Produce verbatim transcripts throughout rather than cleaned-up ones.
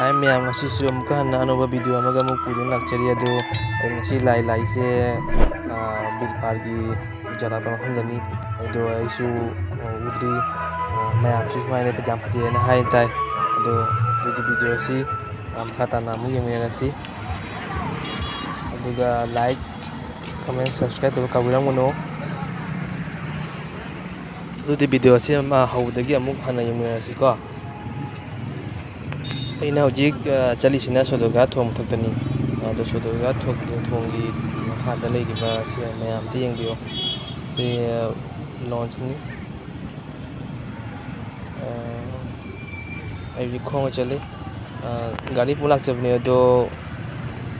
ꯍꯥꯏ ꯃꯌꯥꯝ, ꯉꯁꯤꯁꯨ ꯑꯃꯨꯛꯀ ꯍꯟꯅ ꯑꯅꯧꯕ ꯚꯤꯗꯤꯑꯣ ꯑꯃꯒ ꯑꯃꯨꯛ ꯄꯨꯗꯨꯅ ꯂꯥꯛꯆꯔꯤ꯫ ꯑꯗꯣ ꯑꯩ ꯉꯁꯤ ꯂꯥꯏ ꯂꯥꯛꯏꯁꯦ, ꯑ, ꯕꯤꯜ ꯄꯥꯔꯒꯤ ꯄꯨꯖꯥ ꯂꯥꯠꯄ ꯃꯐꯝꯗꯅꯤ꯫ ꯑꯗꯣ ꯑꯩꯁꯨ, ꯑ, ꯎꯗ꯭ꯔꯤ꯫ ꯑ, ꯃꯌꯥꯝꯁꯨ ꯁꯨꯃꯥꯏꯅ ꯌꯥꯝ ꯐꯖꯩꯑꯅ ꯍꯥꯏ ꯇꯥꯏ꯫ ꯑꯗꯣ ꯑꯗꯨꯗꯤ ꯚꯤꯗꯤꯑꯣꯁꯤ, ꯑ, ꯃꯈꯥ ꯇꯥꯅ ꯑꯃꯨꯛ ꯌꯦꯡꯃꯤꯟꯅꯔꯁꯤ꯫ ꯑꯗꯨꯒ like, comment, subscribe ꯇꯧꯕ ꯀꯥꯎꯕꯤꯔꯝꯒꯅꯨ꯫ ꯑꯗꯨꯗꯤ ꯚꯤꯗꯤꯑꯣꯁꯤ ꯑꯃ ꯍꯧꯕꯗꯒꯤ ꯑꯃꯨꯛ ꯍꯟꯅ ꯌꯦꯡꯃꯤꯟꯅꯔꯁꯤꯀꯣ꯫ ꯑꯩꯅ ꯍꯧꯖꯤꯛ, ꯑ, ꯆꯠꯂꯤꯁꯤꯅ ꯁꯣꯗꯣꯒꯥ ꯊꯣꯡ ꯃꯊꯛꯇꯅꯤ꯫ ꯑꯗꯣ ꯁꯣꯗꯣꯒꯥ ꯊꯣꯡ, ꯊꯣꯡꯒꯤ ꯃꯈꯥꯗ ꯂꯩꯔꯤꯕ ꯁꯤ ꯃꯌꯥꯝ ꯑꯝꯇ ꯌꯦꯡꯕꯤꯌꯨ꯫ ꯁꯤ, ꯑ, ꯂꯣꯟꯁꯅꯤ꯫ ꯑ, ꯑꯩ ꯍꯧꯖꯤꯛ ꯈꯣꯡꯅ ꯆꯠꯂꯤ꯫ ꯑ, ꯒꯥꯔꯤ ꯄꯨ ꯂꯥꯛꯆꯕꯅꯦ, ꯑꯗꯣ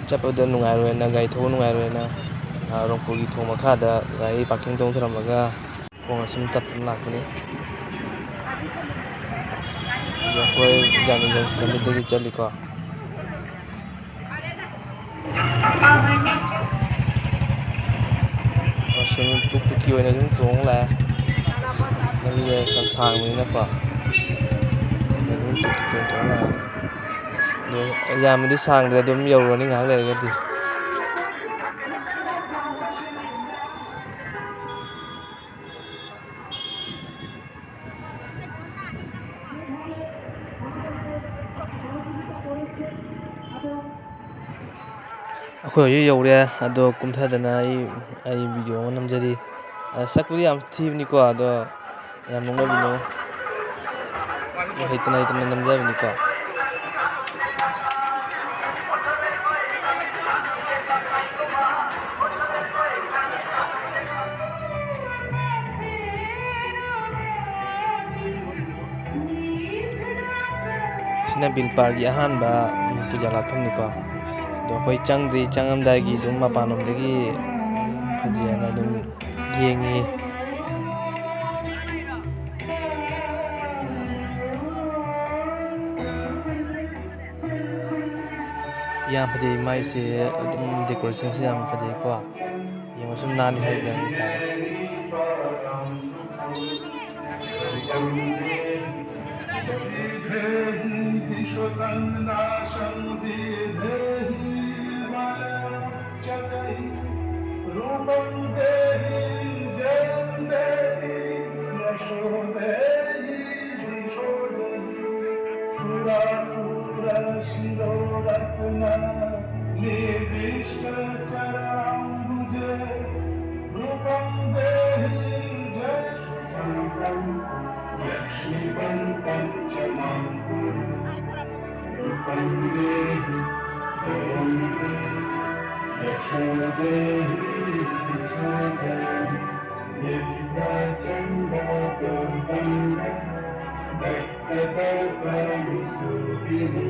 ꯆꯠꯄꯗ ꯅꯨꯡꯉꯥꯏꯔꯣꯏꯅ, ꯒꯥꯔꯤ ꯊꯧꯕ ꯅꯨꯡꯉꯥꯏꯔꯣꯏꯅ, ꯑ, ꯔꯣꯡꯄꯨꯔꯒꯤ ꯊꯣꯡ ꯃꯈꯥꯗ ꯒꯥꯔꯤ ꯄꯥꯔꯀꯤꯡ ꯇꯧ ꯊꯝꯃꯝꯃꯒ ꯈꯣꯡꯅ ꯁꯨꯝ ꯇꯞꯅ ꯂꯥꯛꯄꯅꯤ꯫ ꯑꯗꯣ ꯑꯩꯈꯣꯏ ꯖꯥꯅꯤꯒꯟꯖ ꯂꯝꯕꯤꯗꯒꯤ ꯆꯠꯂꯤꯀꯣ꯫ ꯑꯁꯨꯝ ꯇꯨꯛ ꯇꯨꯛꯀꯤ ꯑꯣꯏꯅ ꯑꯗꯨꯝ ꯇꯣꯡ ꯂꯥꯛꯑꯦ꯫ ꯂꯝꯕꯤꯗꯣ ꯌꯥꯝ ꯁꯥꯡꯕꯅꯤꯅꯀꯣ꯫ ꯑꯗꯨꯝ ꯇꯨꯛ ꯇꯨꯛꯀꯤ ꯑꯣꯏꯅ ꯇꯣꯡ ꯂꯥꯛꯑꯦ꯫ ꯑꯗꯣ ꯌꯥꯝꯅꯗꯤ ꯁꯥꯡꯗ꯭ꯔꯦ, ꯑꯗꯨꯝ ꯌꯧꯔꯅꯤ ꯉꯥꯏꯍꯥꯛ ꯂꯩꯔꯒꯗꯤ꯫ ꯑꯩꯈꯣꯏ ꯍꯧꯖꯤꯛ ꯌꯧꯔꯦ, ꯑꯗꯣ ꯀꯨꯝꯊꯗꯅ ꯑꯩ, ꯑꯩ ꯚꯤꯗꯤꯑꯣ ꯑꯃ ꯅꯝꯖꯔꯤ꯫ ꯑ, ꯁꯛꯄꯨꯗꯤ ꯌꯥꯝ ꯊꯤꯕꯅꯤꯀꯣ, ꯑꯗꯣ ꯌꯥꯝ ꯅꯣꯛꯅꯕꯤꯅꯣ꯫ ꯍꯩꯇꯅ ꯍꯩꯇꯅ ꯅꯝꯖꯕꯅꯤꯀꯣ꯫ ꯁꯤꯅ ꯕꯤꯜ ꯄꯥꯔꯒꯤ ꯑꯍꯥꯟꯕ, ꯎꯝ, ꯄꯨꯖꯥ ꯂꯥꯠꯐꯝꯅꯤꯀꯣ꯫ ꯑꯗꯣ ꯑꯩꯈꯣꯏ ꯆꯪꯗ꯭ꯔꯤ, ꯆꯪꯉꯝꯗꯥꯏꯒꯤ ꯑꯗꯨꯝ ꯃꯄꯥꯟꯂꯣꯝꯗꯒꯤ, ꯎꯝ, ꯐꯖꯩꯑꯅ ꯑꯗꯨꯝ ꯌꯦꯡꯉꯤ꯫ ꯌꯥꯝ ꯐꯖꯩ, ꯃꯥꯏꯁꯦ ꯑꯗꯨꯝ decorationꯁꯦ ꯌꯥꯝ ꯐꯖꯩꯀꯣ꯫ ꯌꯦꯡꯕ ꯁꯨꯝ ꯅꯥꯜꯂꯤ ꯍꯥꯏꯕ ꯍꯥꯏꯇꯥꯔꯦ꯫ देहि दिशो तन्नाशं देहि बलं च देहि रूपं देहि जयं देहि यशो देहि दिशो देहि सुरासुरशिरोरत्न निविष्ट चराम्बुजे रूपं देहि जयं लक्ष्मीपं पञ्चमां कुरु रूपं देहि जयं देहि यशो देहि दिशो देहि यदिता चण्डो दुर्दण्ड दत्तदर्पणसुदिने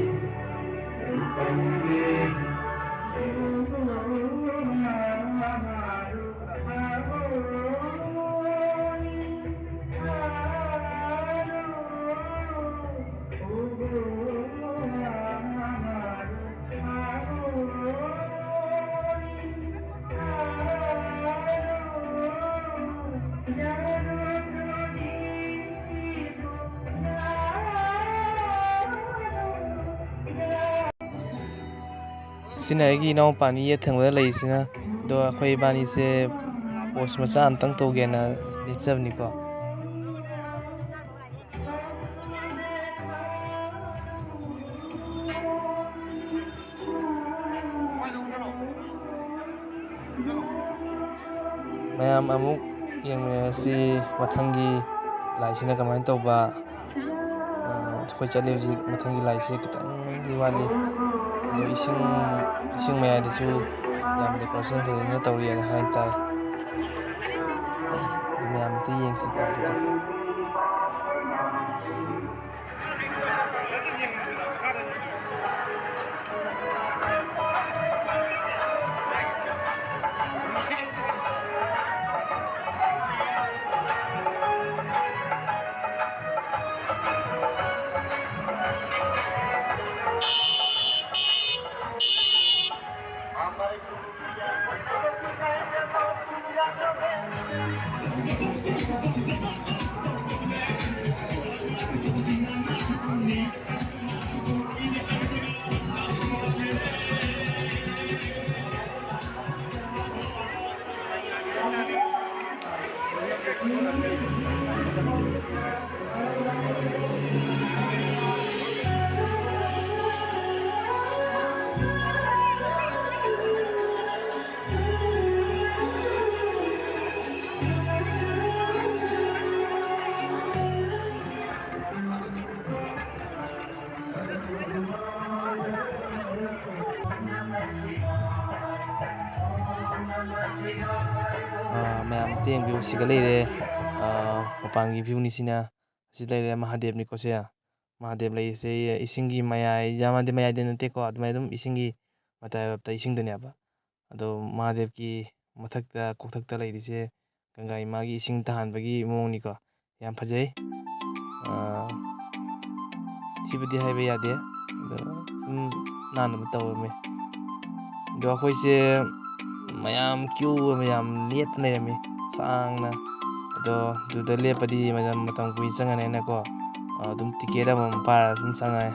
रूपं देहि ꯁꯤꯅ ꯑꯩꯒꯤ ꯏꯅꯥꯎꯄꯥꯅꯤ ꯌꯦꯠ ꯊꯪꯕꯗ ꯂꯩꯔꯤꯁꯤꯅ꯫ ꯑꯗꯣ ꯑꯩꯈꯣꯏ ꯏꯕꯥꯅꯤꯁꯦ ꯄꯣꯁ ꯃꯆꯥ ꯑꯝꯇꯪ ꯇꯧꯒꯦꯅ ꯂꯦꯞꯆꯕꯅꯤꯀꯣ꯫ ꯃꯌꯥꯝ ꯑꯃꯨꯛ ꯌꯦꯡꯃꯤꯟꯅꯔꯁꯤ ꯃꯊꯪꯒꯤ ꯂꯥꯏꯁꯤꯅ ꯀꯃꯥꯏꯅ ꯇꯧꯕ꯫ ꯑ, ꯑꯩꯈꯣꯏ ꯆꯠꯂꯤ ꯍꯧꯖꯤꯛ꯫ ꯃꯊꯪꯒꯤ ꯂꯥꯏꯁꯦ ꯈꯤꯇꯪꯗꯤ ꯋꯥꯠꯂꯤ꯫ ꯑꯗꯣ ꯏꯁꯤꯡ, ꯏꯁꯤꯡ ꯃꯌꯥꯏꯗꯁꯨ ꯌꯥꯝ decoration ꯐꯖꯅ ꯇꯧꯔꯤꯑꯅ ꯍꯥꯏ ꯇꯥꯏ꯫ ꯑꯗꯨ ꯃꯌꯥꯝ ꯑꯝꯇ ꯌꯦꯡꯁꯤꯀꯣ ꯑꯗꯨꯗꯤ꯫ ꯑꯥ, ꯃꯌꯥꯝ ꯑꯝꯇ ꯌꯦꯡꯕꯤꯌꯨ, ꯁꯤꯒ ꯂꯩꯔꯦ꯫ ꯑꯥ, ꯃꯄꯥꯟꯒꯤ view ꯅꯤ ꯁꯤꯅ꯫ ꯑꯁꯤ ꯂꯩꯔꯦ ꯃꯍꯥꯗꯦꯕꯅꯤꯀꯣ ꯁꯦ꯫ ꯃꯍꯥꯗꯦꯕ ꯂꯩꯔꯤꯁꯦ ꯏꯁꯤꯡꯒꯤ ꯃꯌꯥꯏ, ꯌꯥꯝꯅꯗꯤ ꯃꯌꯥꯏꯗ ꯅꯠꯇꯦꯀꯣ, ꯑꯗꯨꯃꯥꯏꯅ ꯑꯗꯨꯝ ꯏꯁꯤꯡꯒꯤ ꯃꯇꯥꯏ ꯑꯣꯏꯔꯞꯇ ꯏꯁꯤꯡꯗꯅꯦꯕ꯫ ꯑꯗꯣ ꯃꯍꯥꯗꯦꯕꯀꯤ ꯃꯊꯛꯇ, ꯀꯣꯛꯊꯛꯇ ꯂꯩꯔꯤꯁꯦ ꯒꯪꯒꯥ ꯏꯃꯥꯒꯤ ꯏꯁꯤꯡ ꯇꯥꯍꯟꯕꯒꯤ ꯃꯑꯣꯡꯅꯤꯀꯣ꯫ ꯌꯥꯝ ꯐꯖꯩ꯫ ꯑꯥ, ꯊꯤꯕꯗꯤ ꯍꯥꯏꯕ ꯌꯥꯗꯦ꯫ ꯑꯗꯣ ꯁꯨꯝ ꯅꯥꯟꯅꯕ ꯇꯧꯔꯝꯃꯦ꯫ ꯑꯗꯣ ꯑꯩꯈꯣꯏꯁꯦ ꯃꯌꯥꯝ queue ꯑꯣꯏꯅ ꯌꯥꯝ ꯂꯦꯞꯇꯅ ꯂꯩꯔꯝꯃꯤ, ꯁꯥꯡꯅ꯫ ꯑꯗꯣ ꯑꯗꯨꯗ ꯂꯦꯞꯄꯗꯤ ꯃꯇꯝ, ꯃꯇꯝ ꯀꯨꯏꯅ ꯆꯪꯉꯅꯤꯅꯀꯣ, ꯑꯗꯨꯝ ticket ꯑꯃꯃꯝ ꯄꯥꯏꯔꯒ ꯑꯗꯨꯝ ꯆꯪꯉꯛꯑꯦ꯫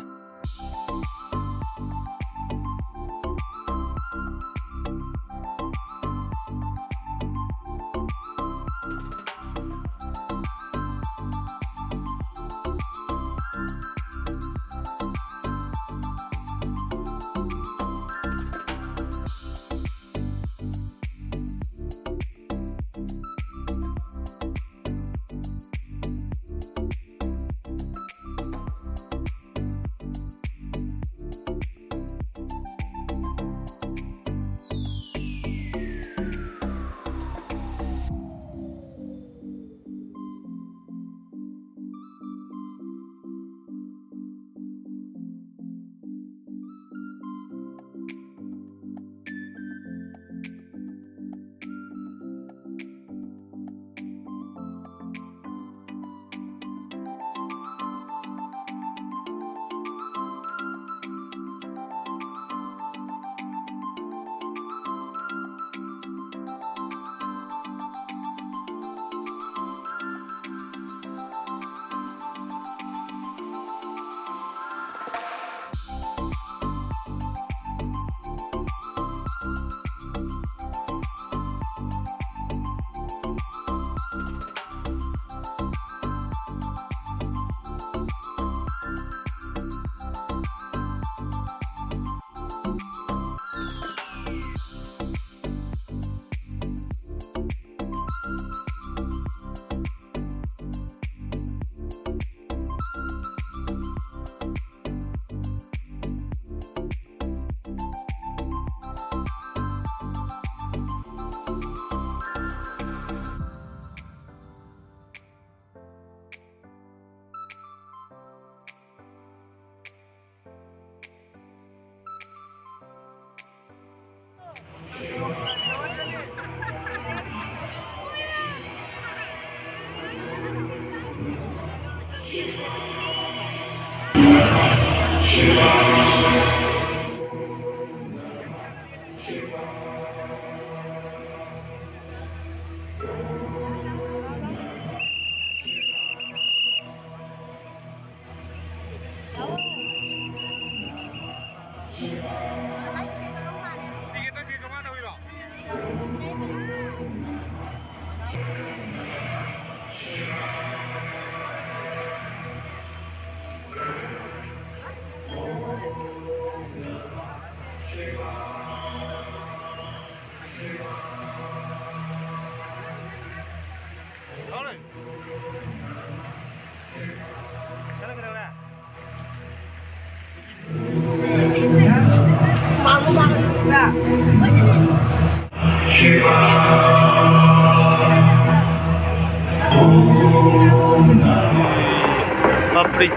Papri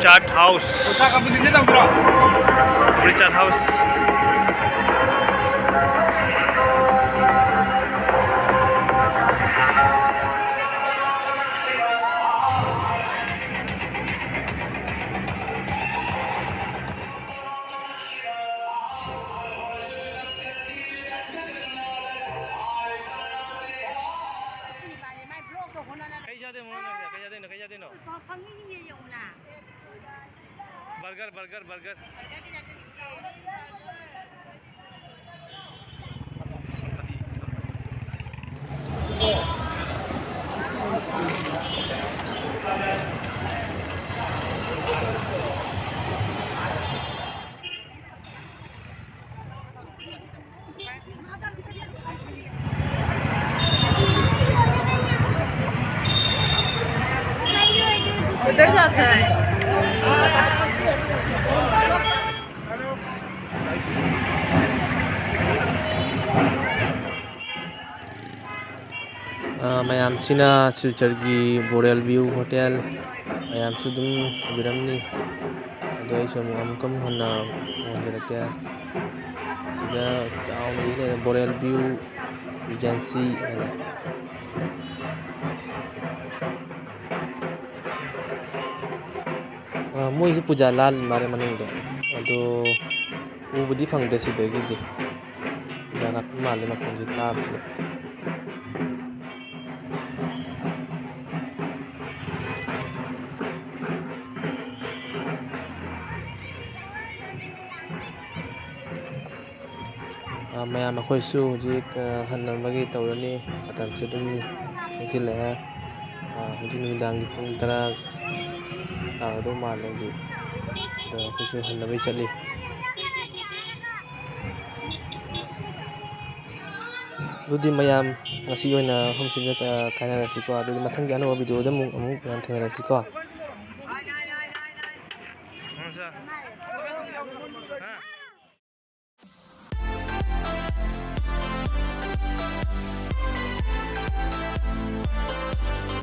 Chaat House. Papri Chaat House. ꯀꯩ ꯆꯥꯗꯣꯏꯅꯣ, ꯀꯩ ꯆꯥꯗꯣꯏꯅꯣ, ꯀꯩ ꯆꯥꯗꯣꯏꯅꯣ? ꯐꯪꯉꯤꯅꯤꯅꯦ, ꯌꯦꯡꯉꯨꯅ꯫ Burger, burger, burger. उधर जाता है। ꯑ, ꯃꯌꯥꯝꯁꯤꯅ ꯁꯤꯜꯆꯔꯒꯤ Boreal View Hotel ꯃꯌꯥꯝꯁꯨ ꯑꯗꯨꯝ ꯎꯕꯤꯔꯝꯅꯤ꯫ ꯑꯗꯣ ꯑꯩꯁꯨ ꯑꯃꯨꯛ, ꯑꯃꯨꯛꯀ ꯑꯃꯨꯛ ꯍꯟꯅ ꯍꯣꯟꯖꯔꯛꯀꯦ꯫ ꯁꯤꯗ ꯆꯥꯎꯅ ꯏꯔꯦ Boreal View Regency ꯍꯥꯏꯅ꯫ ꯑ, ꯃꯣꯏꯁꯦ ꯄꯨꯖꯥ ꯂꯥꯜ ꯃꯥꯜꯂꯦ ꯃꯅꯨꯡꯗ꯫ ꯑꯗꯣ ꯎꯕꯗꯤ ꯐꯪꯗꯦ ꯁꯤꯗꯒꯤꯗꯤ꯫ ꯄꯨꯖꯥ ꯂꯥꯛꯄ ꯃꯥꯜꯂꯦ ꯃꯈꯣꯟꯁꯦ ꯇꯥꯕꯁꯤꯗ꯫ ꯑ, ꯃꯌꯥꯝ ꯑꯩꯈꯣꯏꯁꯨ ꯍꯧꯖꯤꯛ, ꯑ, ꯍꯟꯅꯕꯒꯤ ꯇꯧꯔꯅꯤ꯫ ꯃꯇꯝꯁꯦ ꯑꯗꯨꯝ ꯊꯦꯡꯖꯤꯜꯂꯛꯑꯦ꯫ ꯑ, ꯍꯧꯖꯤꯛ ꯅꯨꯃꯤꯗꯥꯡꯒꯤ ꯄꯨꯡ ꯇꯔꯥ ꯇꯥꯒꯗꯧ ꯃꯥꯜꯂꯦ ꯍꯧꯖꯤꯛ꯫ ꯑꯗꯣ ꯑꯩꯈꯣꯏꯁꯨ ꯍꯟꯅꯕꯒꯤ ꯆꯠꯂꯤ꯫ ꯑꯗꯨꯗꯤ ꯃꯌꯥꯝ ꯉꯁꯤꯒꯤ ꯑꯣꯏꯅ ꯃꯐꯝꯁꯤꯗ, ꯑ, ꯀꯥꯏꯅꯔꯁꯤꯀꯣ꯫ ꯑꯗꯨꯗꯤ ꯃꯊꯪꯒꯤ ꯑꯅꯧꯕ video ꯗ ꯑꯃꯨꯛ, ꯑꯃꯨꯛ ꯃꯌꯥꯝ ꯊꯦꯡꯅꯔꯁꯤꯀꯣ꯫